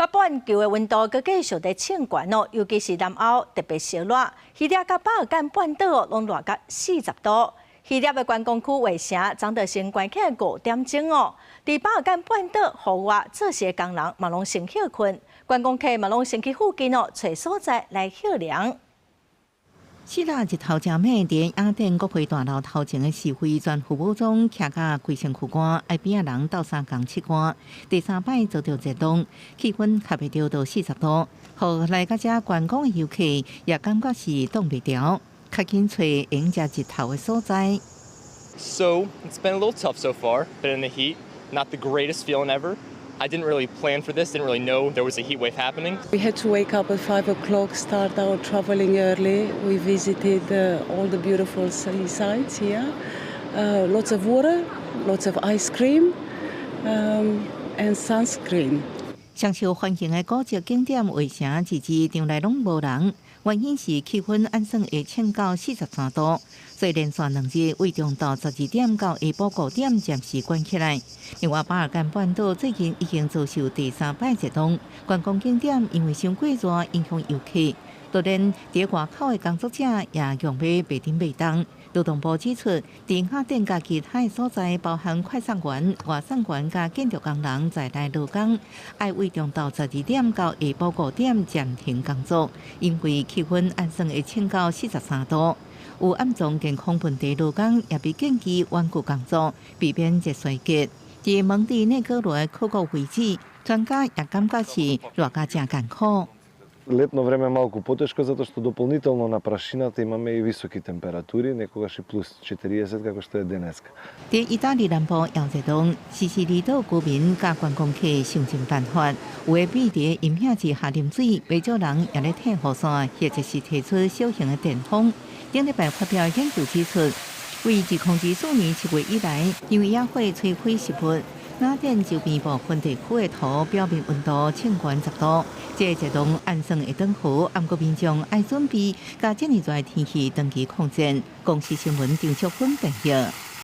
北半球的溫度閣繼續佇衝懸哦，尤其是南歐特別燒熱，希臘佮巴爾幹半島哦，攏熱甲40度。希臘的觀光區衛城，昨就先關起來5點鐘哦。佇巴爾幹半島，戶外做事的工人嘛攏先歇睏，觀光客嘛攏先去附近哦，揣所在來歇涼。希臘日頭誠猛，佇雅典國會大樓頭前的示威，全副武裝，徛甲規身軀汗，愛邊仔人鬥相共拭汗。第三擺遭著熱浪，氣溫較袂著到40度，予來到遮觀光的遊客也感覺是擋袂牢，較緊揣會用食日頭的所在。 So it's been a little tough so far. Been in the heat, not the greatest feeling ever. I didn't really plan for this, didn't really know there was a heat wave happening. We had to wake up at 5 o'clock, start our traveling early. We visited all the beautiful sites here. Lots of water, lots of ice cream, and sunscreen. 上受歡迎的古蹟景點衛城，日日場內攏無人，原因是氣溫按算會衝到43度，所以連續2日對中晝12點到下晡5點暫時關起來。另外，巴爾幹半島最近已經遭受第三擺熱浪，觀光景點因為傷過熱影響遊客，就連佇外口的工作者也用欲袂振袂動。勞動部指出，佇雅典佮其他的所在，包含快送員、外送員佮建築工人在內勞工，愛對中晝12點到下晡5點暫停工作，因為氣溫按算會衝到43度。有暗藏健康問題勞工也被建議婉拒工作，避免熱衰竭。佇蒙地內哥羅的考古遺址，專家也感覺是熱甲誠艱苦。 Летно време малку потешко затоа што дополнително на прашината имаме и високи температури, некогаш и плюс 40 како што е денеска. 佇意大利南部也熱浪，西西里島居民佮觀光客想盡辦法，有的秘佇陰影之下啉水，袂少人也咧提雨傘，或者是提出小型的電風。頂禮拜發表研究指出，對2024年7月以來，因為野火摧毀植物，雅典周邊部分地區的土表面溫度衝懸10度，這個熱浪按算會轉好，毋過民眾愛準備，佮這爾熱的天氣長期抗戰。公視新聞張淑芬報導。